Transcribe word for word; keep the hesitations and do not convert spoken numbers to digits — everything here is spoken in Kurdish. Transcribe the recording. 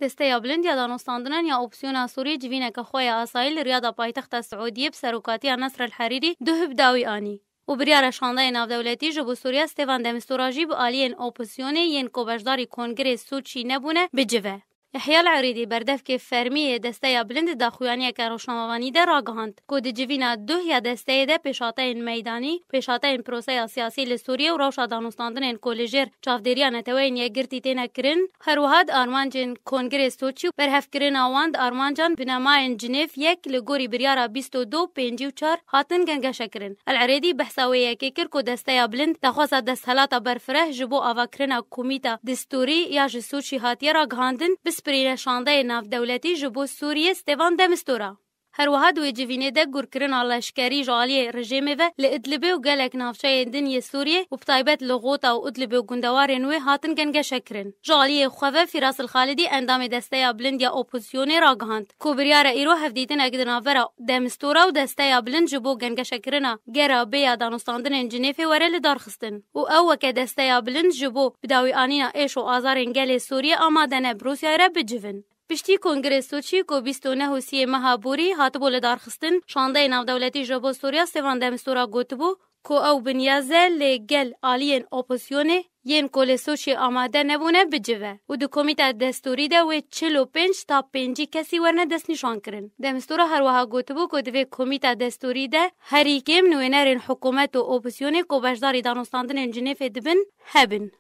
Desteya Bilind ya Danûstandinan ya Opsiyona Sûriyê civîneke xwe ya asayî li Riyada paytexta Siûdiyê bi serokatiya Nesr El Herîrî duh bi dawî anî û biryara şandeyê navdewletî ji bo Sûriya Stêvan Demistura jî bi aliyên opozîsyonê yên ku beşdarî Kongirê Sûçî nebûne bicive. Yehya El Erîdî, berdevkê fermî yê Desteya Bilind, di daxuyaniyeke rojnamevanî de ragihand ku di civîna duh ya desteyê de pêşhateyên meydanî, pêşhateyên proseya siyasî li Sûriyê û rewşa danûstandinên ku li jêr çavdêriya Neteweyên Yekgirtî têne kirin, her wiha di armancên Kongirê Sûçî û berhevkirina wan di armancan binemayên Cinêv yek li gorî biryara bîst û du pêncî û çar hatin gengeşekirin. El Erêdî behsa wê yekê kir ku Desteya Bilind daxwaza desthelata berfireh ji bo avakirina komîta distûrî ya ji Sûçî hatiye ragihandin, bispirîne şandeyê navdewletî ji bo Sûriyê Stêvan Demistura. Her wiha di wê civînê de gurkirina leşkerî ji aliyê rejêmê ve li Idlibê û gelek navçeyên din yê Sûriyê û bi taybet li Xota û Idlibê û gundewarên wê hatin gengeşekirin. Ji aliyê xwe ve Fîras El Xalidî, endamê Desteya Bilind ya Opozîsyonê, ragihand ku biryare îro hevdîtinek di navbera Demistura û Desteya Bilind ji bo gengeşekirina gera bê ya danûstandinên Cinêfê were lidarxistin û ew weke Desteya Bilind ji bo bidawîanîna êş û azarên gelê Sûriyê amade ne bi Rûsyayê re bicivin. Piştî Kongirê Sûçî ku bîst û neh û siyê meha borî hatibû lidarxistin, şandeyê navdewletî ji bo Sûriya Stêvan Demistura gotibû ku ew bi niyaz e lê gel aliyên opozîsyonê yên ku li Sûçî amade nebûne bicive û di komîta destûrî de wê çil û pênc ta pêncî kesî werne destnîşankirin. Demistura her wiha gotibû ku di vê komîta destûrî de herî kêm nûênerên hikûmet û opozîsyonê ku beşdarî danûstandinên Cinêfê dibin, hebin.